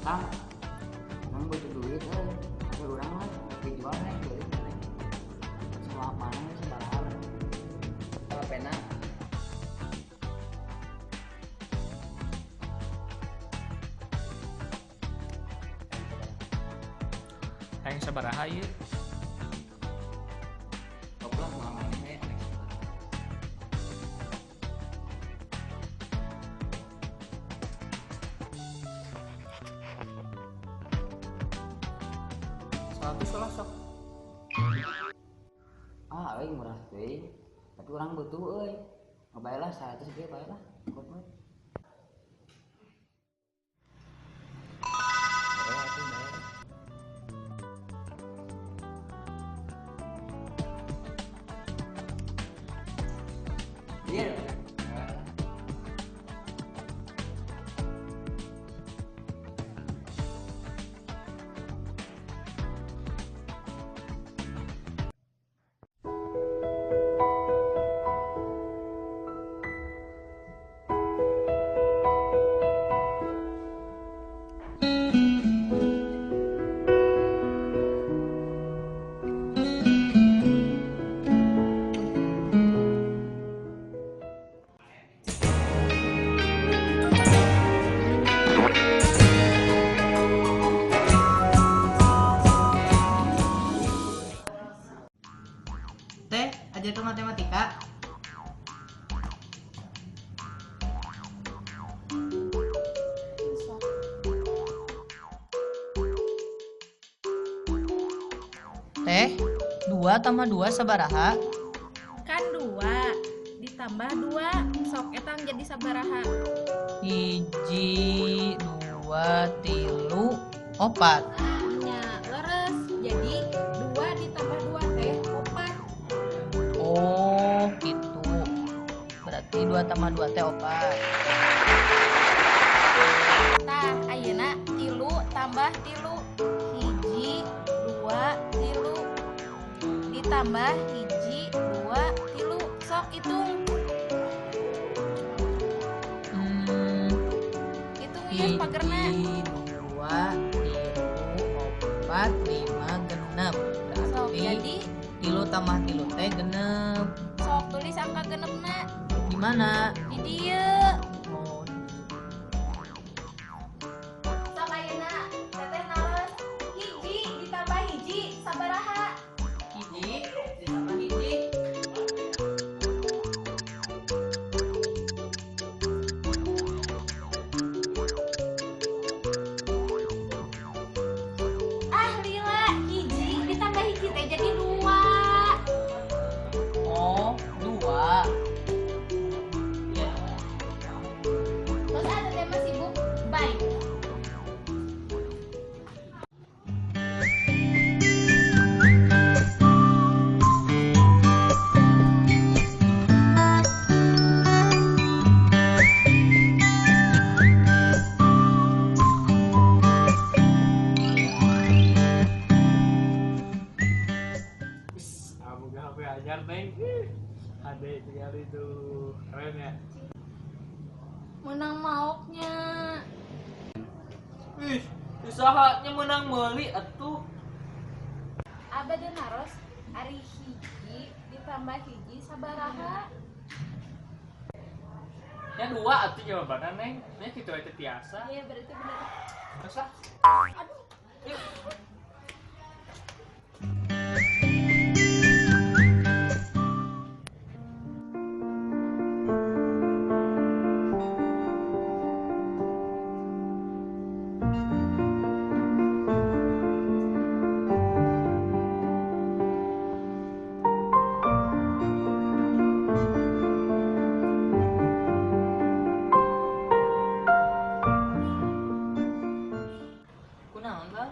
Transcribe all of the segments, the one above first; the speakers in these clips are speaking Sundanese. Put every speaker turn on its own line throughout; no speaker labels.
Tang, urang butuh duit euy. Tapi urang mah dijual nih duit nih. Semua mana sabaraha lah. HP-na.
Hayang sabaraha ieu?
Sok lah moal maneh we rek sabaraha.
100 lah sok.
Ah, euy murah teuing. Tapi urang butuh euy. Ngebayar lah 100 ge bae lah. Cukup euy. Heeh, atuh bayar. Iya.
Teh, ajar ke matematika.
Bisa.
Teh, 2 tambah 2 sabaraha?
Kan 2 ditambah 2, sok etang jadi sabaraha.
1, 2, 3, 4.
Nya leres, jadi 2 ditambah 2 teh 4.
Oh, gitu. Berarti 2 tambah 2 teh 4.
Tah, ayeuna 3 tambah 3. 1, 2, 3. Ditambah 1, 2, 3. Sok hitung. Hitung ieu pagerna.
1, 2, 3, 4, 5, 6.
Sok
Berarti
jadi
3 tambah 3 teh 6.
Sok tulis angka genepna.
Di mana?
Di dieu.
Oh.
Sok ayeuna teteh naros 1 ditambah 1 sabaraha?
1 ditambah 1.
Ah lila, 1 ditambah 1 teh jadi 2.
Oh, 2. Ya.
Terus ada tema sibuk, bye.
Abu HP anyar neng. Ade tinggal itu keren ya.
Menang maoknya.
Ih, usahanya menang meuli atuh.
Abah dan naros ari 1 ditambah 1 sabaraha?
Ya 2 atuh jawabanna neng. Nya kitu we teu tiasa.
Iya berarti bener.
Terus lah.
Aduh.
Yuk.
Kunaon, Bang?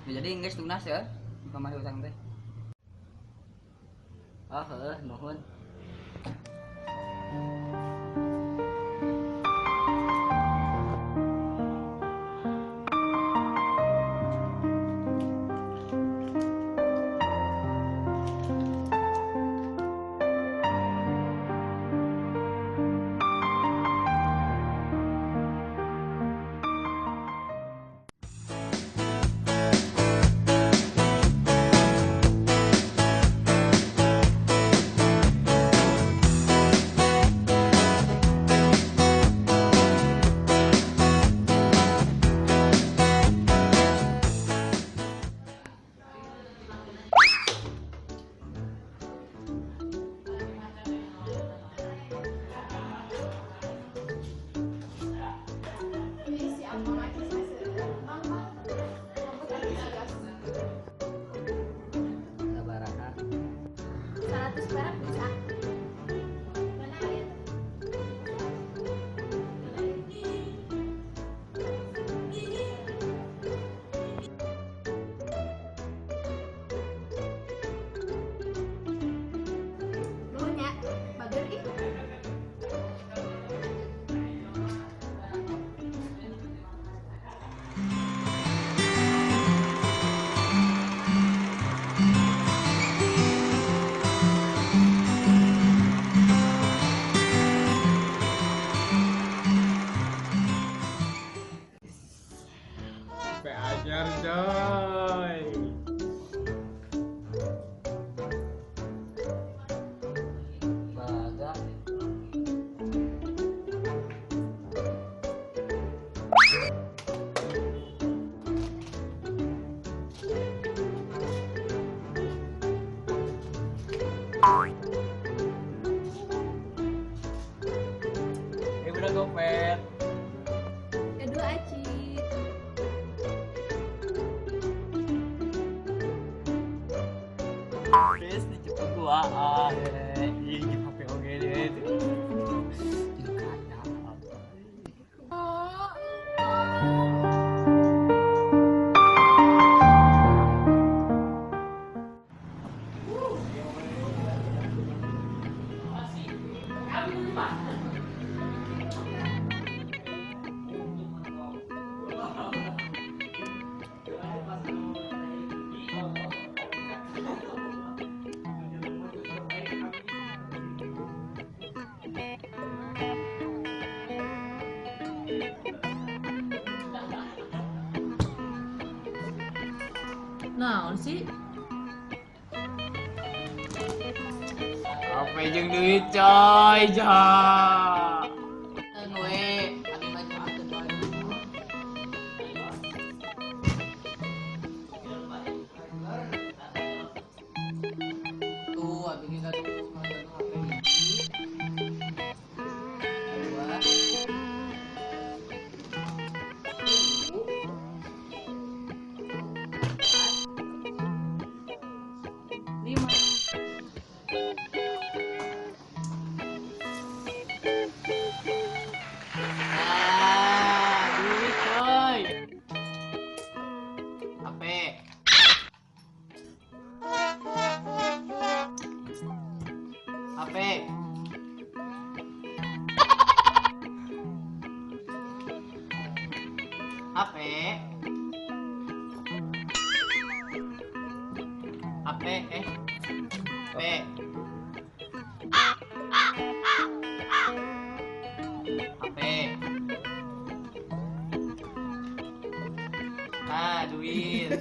Ya, jadi geus lunas ya kamari utang teh. Oh, heuh, nuhun. Sabaraha?
100 perak bisa. Mana ya? Nuhun nya, bager ih.
HP anyar coy.
Baga.
Udah gopet.
Kedua aci.
Guys, dicepet gua. Ah, iya, HP oge deh. Jadi kaya.
Oh,
Naon sih?
HP jeung duit coy, ja.
We, abi mah nyebutkeun wae. Tuh, abi ge gaduh gaduh HP hiji. Dua. Tilu. Empat. Lima.
Ah, duit coy. HP. HP. HP. HP P. HP. Ah, duit.